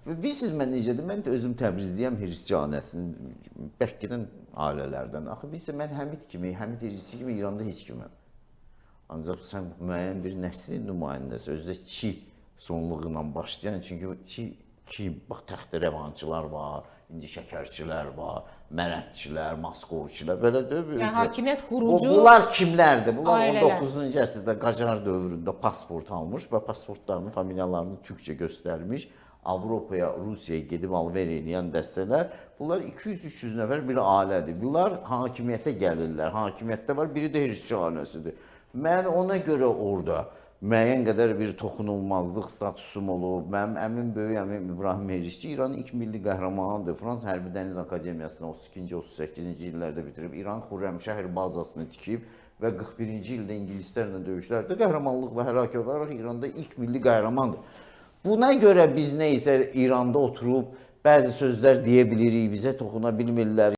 Və bilirsiniz mən necədir? Mən də özüm Təbrizliyəm, Hirsçi ailəsinin bərk gedən ailələrdən. Axı bilirsən mən Həmid kimi, Həmid Hirsçi kimi İranda heç kiməm. Ancaq sən müəyyən bir nəslin nümayəndəsi, özü də Çi sonluğu ilə başlayan, çünki Çi kim? Bax təxti rəvançılar var, indi şəkərçilər var, mərətçilər, maskovçular, belə deyil. Yəni hakimiyyət qurucu Bunlar kimlərdir? Bunlar ailələr. 19-cu əsrdə Qacar dövründə pasport almış və pasportlarını, familiyalarını türkcə göstərmiş. Avropaya, Rusiyaya gedib alver eləyən dəstələr, bunlar 200-300 nəfər bir ailədir. Bunlar hakimiyyətə gəlirlər. Hakimiyyətdə var, biri də Hirsçi ailəsidir. Mən ona görə orada müəyyən qədər bir toxunulmazlıq statusum olub. Mənim əmim, böyük əmim İbrahim Hirsçi İranın ilk milli qəhrəmanıdır. Frans Hərbi Dəniz Akademiyasını 32-ci, 38-ci illərdə bitirib, İran Xürrəmşəhr bazasını tikib və 41-ci ildə ingilislərlə döyüşlərdə qəhrəmanlıqla həlak olaraq İranda ilk milli qəhrəmandır. Buna görə biz nə isə İranda oturub bəzi sözlər deyə bilirik, bizə toxuna bilmirlər.